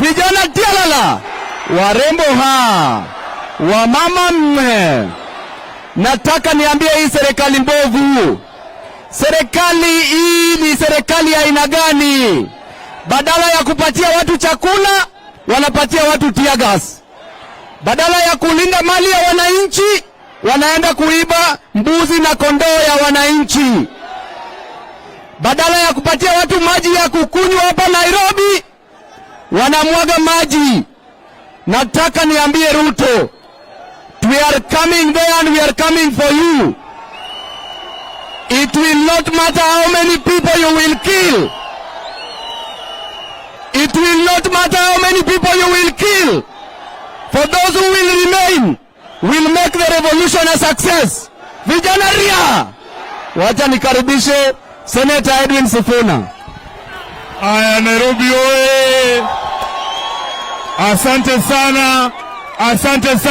Vijana tialala, warembo ha, wamama mme. Nataka niambie hii serikali mbovu, serikali hii ni serikali ya aina gani? Badala ya kupatia watu chakula, wanapatia watu tear gas. Badala ya kulinda mali ya wananchi, wanaenda kuiba mbuzi na kondoo ya wananchi. Badala ya kupatia watu maji ya kukunywa hapa Nairobi, wanamwaga maji. Nataka niambie Ruto, we are coming there and we are coming for you. It will not matter how many people you will kill. It will not matter how many people you will kill. For those who will remain, will make the revolution a success. Vijana ria! Wacha nikaribishe Senator Edwin Sifuna. Aya, Nairobi oye! Asante sana, asante sana.